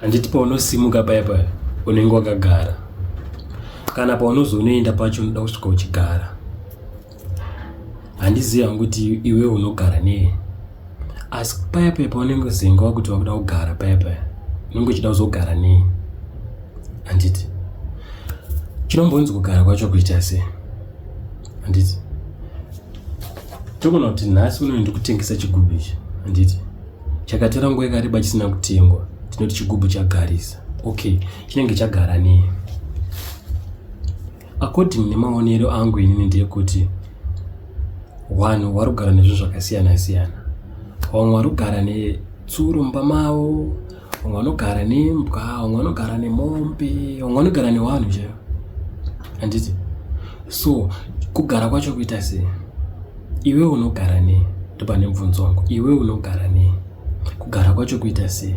Handiti paunosimuka paya paya unenge wakagara, kana paunozonoenda pacho unoda kusvika uchigara. Handizivi hangu kuti iwe unogara nei, asi paya paya paunenge uzenga wakuti wakuda kugara paya paya unenge uchida kuzogara nei? Handiti chinombonzi kugara kwacho kuita sei? Handiti togona kuti nhasi unoenda kutengesa chigubhu ichi, handiti chakatora nguva yakareba chisina kutengwa, tinoti chigubhu chagarisa. Okay, chinenge chagara nei? According nemaonero angu inini ndeyekuti vanhu vari kugara nezvinhu zvakasiyana siyana. Vamwe vari kugara netsuro mumba mavo, vamwe vanogara nembwa, vamwe vanogara nemombe, vamwe vanogara nevanhu chaivo, handiti? So kugara kwacho kuita sei? Iwe unogara nei? Ndopane mubvunzo wangu. Iwe unogara nei? Kugara kwacho kuita sei?